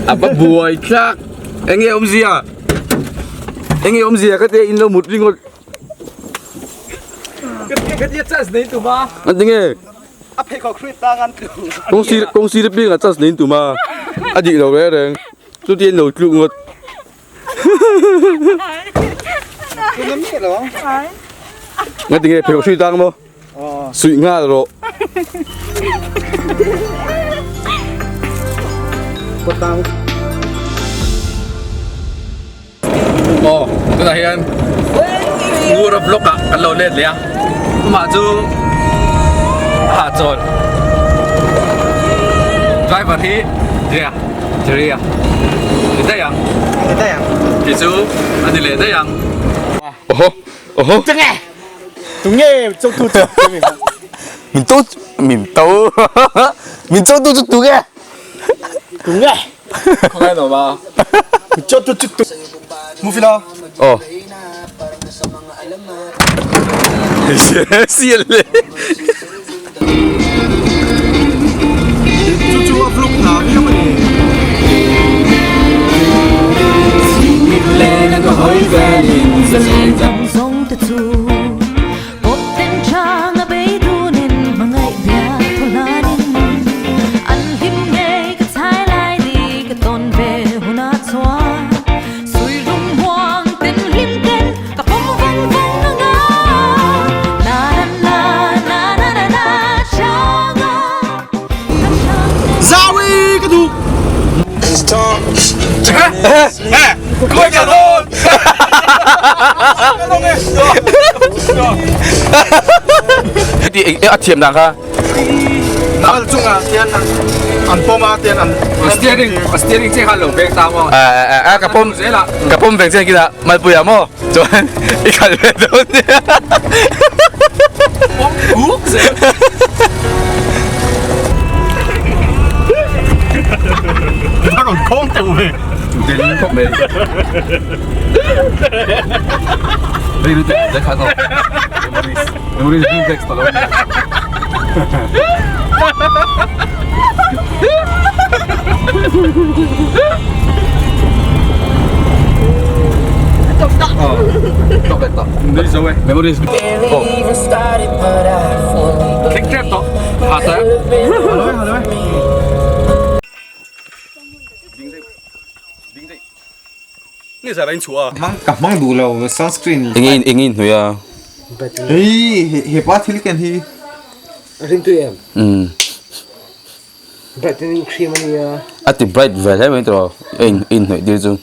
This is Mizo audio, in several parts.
A va buai thlak. Enge awmzia? Enge awmzia ka tia in lo mut ringawt. Ka tia chance nei tum a. An tinge? A pheikhawk hrui tang an tlu. Kawng sir kawng sir piang a chance nei tum a. A dik lo reng reng. Chutia in lo tluk ngawt. Nga tinge pheikhawk hrui tang maw? Suih nghal rawh. Aw tunah hian Ngura block ah kan lo let leh a amah chu hahchawl driver hi Ria Ria ni daih ang ni daih ang tih chu a ni leh daih ang oho oho Tunge cho tu chu Min to min to min cho tu chu tunge Tunge Khawngai no ma Min cho tu chu tu Mufila Oh Sial le Chu chu a vlog na viau a ni. Zawi ka duh. A thiam dan kha. Al chungah tian an pawm a tian an steering steering che khan lo veng ta maw a ka pawm ka pawm veng chen kila malpuia maw chuan i khalh ve dawn nia pawm huk zel a rawn khawng teuh ve den khawp mai Rei lutuk zai khan aw memories memories bring back ta lo Memories. Oh. Click trap to. Hata. Nge zara in chhuah a. Mang ka hmang duh lo sunscreen. Enge in enge in hnawih a. Hei he pa thil ken hi. Rintu em? Umm. Brightening cream a nia. A ti bright ve hle mai tawh a in in hnawih tir chu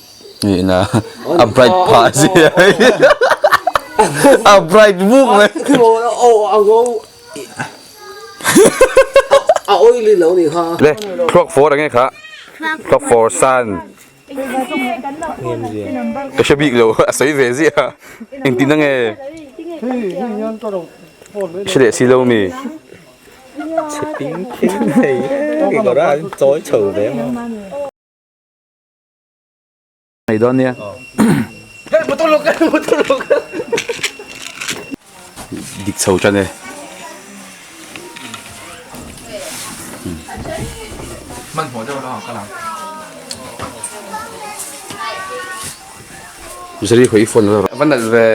ni ina a bright phah a si a bright vuk mai. A ngo a oily lo ni kha. Le thluak fawr ang e kha thluak fawr san. Ka hre bik lo a sawi ve ziah a engtin ange hre leh si lo mi. Nei dawn nia. Dik chho tan e. Hmanhmawh deuh lo ang ka lang. Zari khawi i phone lo va nalh ve.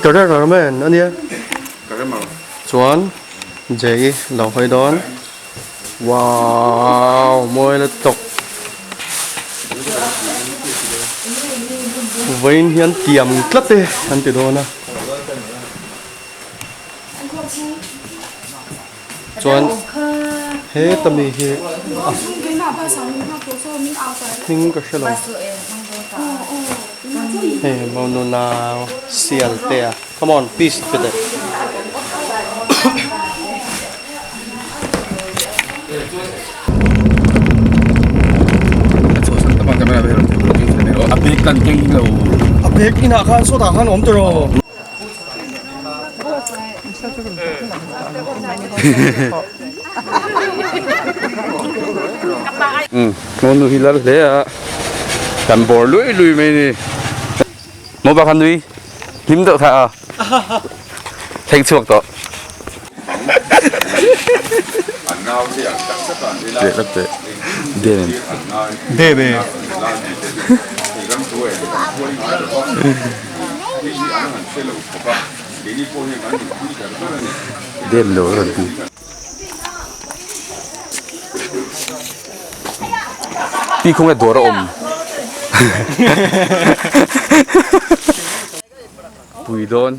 Carrera man a nia chuan Jay lo hawi dawn wow mawi la tawk vawiin hian tiam tlat e an ti dawn a chuan heta mi hi a hming ka hre lo hei mawnuna sial te a come on peace ti teh. A bag kan keng lo. A bag inah khan sawtah khan awm tawh. Umm monu hi lal hle a kan bawr lui lui mai ni mopa kha nui hlim deuh thla a thleng chhuak tawh. Dem lo rawn ti. Pi khawnge dawr a awm. Pui dawn.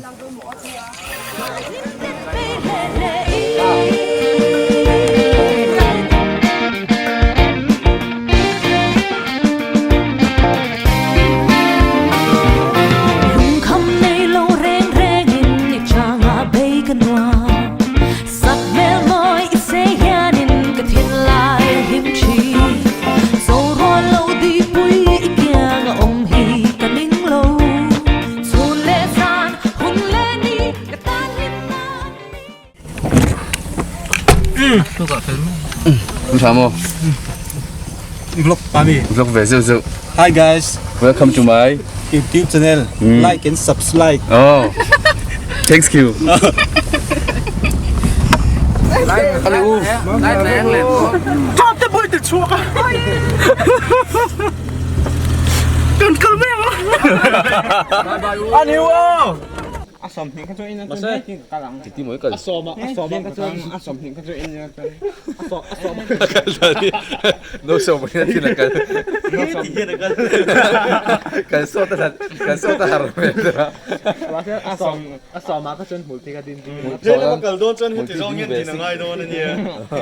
Vlog pa mi. Vlog ve zeuh zeuh. Hi guys. Welcome to my YouTube channel. Like and subscribe. Oh. Thanks you. No so mo na tin akal. Kan so ta kan so ta har me ta. Kal dawn chuan heti zawng hian tin a ngai dawn a nia.